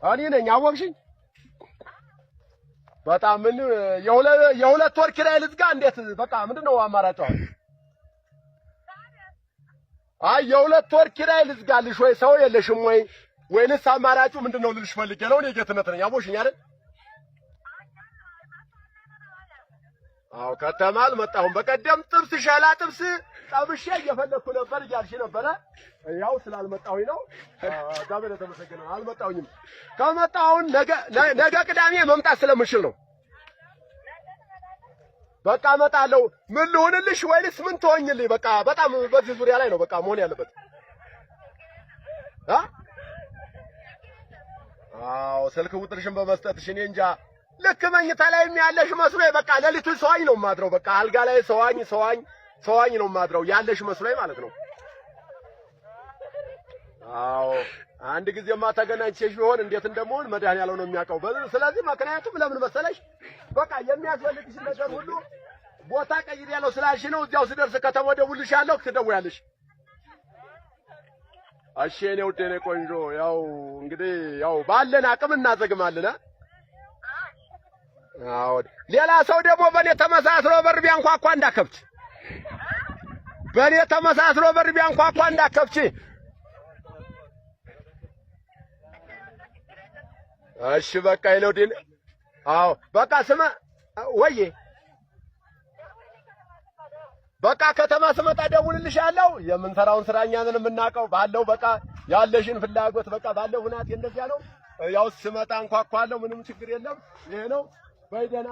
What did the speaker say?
እኔ ነኝ። አወቅሽኝ? በጣም ምን የሁለት ወር ኪራይ ልዝጋ? እንዴት? በቃ ምንድን ነው አማራጭ? አሁን አይ የሁለት ወር ኪራይ ልዝጋልሽ ወይ ሰው የለሽም ወይ ወይንስ አማራጩ ምንድን ነው ልልሽ ፈልጌ ነው። እኔ ጌትነት ነኝ። አወቅሽኝ አይደል? አዎ ከተማ አልመጣሁም። በቀደም ጥብስ ሸላ ጥብስ ጠብሼ እየፈለግኩ ነበር እያልሽ ነበረ። ያው ስላልመጣሁኝ ነው። እግዚአብሔር የተመሰገነ አልመጣሁኝም። ከመጣሁን ነገ ነገ ቅዳሜ መምጣት ስለምችል ነው። በቃ እመጣለሁ። ምን ልሁንልሽ ወይንስ ምን ትሆኝልኝ? በቃ በጣም በዚህ ዙሪያ ላይ ነው በቃ መሆን ያለበት። አ አዎ ስልክ ቁጥርሽን በመስጠትሽ እኔ እንጃ ልክ መኝታ ላይም ያለሽ መስሎኝ በቃ ሌሊቱን ሰዋኝ ነው የማድረው። በቃ አልጋ ላይ ሰዋኝ ሰዋኝ ሰዋኝ ነው የማድረው ያለሽ መስሎኝ ማለት ነው። አዎ አንድ ጊዜማ ተገናኝቼሽ ቢሆን እንዴት እንደምሆን መድኃኒዓለም ነው የሚያውቀው። ስለዚህ ምክንያቱም ለምን መሰለሽ በቃ የሚያስፈልግሽ ነገር ሁሉ ቦታ ቀይሬያለሁ ስላልሽ ነው። እዚያው ስደርስ ከተማ እደውልልሻለሁ፣ ትደውያለሽ። እሺ የኔ ውድ የኔ ቆንጆ፣ ያው እንግዲህ ያው ባለን አቅም እናዘግማለን። አዎ ሌላ ሰው ደግሞ በእኔ ተመሳስሎ በር ቢያንኳኳ እንዳከብች፣ በእኔ ተመሳስሎ በር ቢያንኳኳ እንዳከብች። እሺ በቃ የኔ አዎ በቃ ስመ ወዬ በቃ ከተማ ስመጣ ደውልልሻለሁ። የምንሰራውን ስራ እኛ ነን የምናውቀው። ባለው በቃ ያለሽን ፍላጎት በቃ ባለው ሁናቴ እንደዚያ ነው። ያው ስመጣ እንኳኳለሁ። ምንም ችግር የለም። ይሄ ነው። በይ ደህና።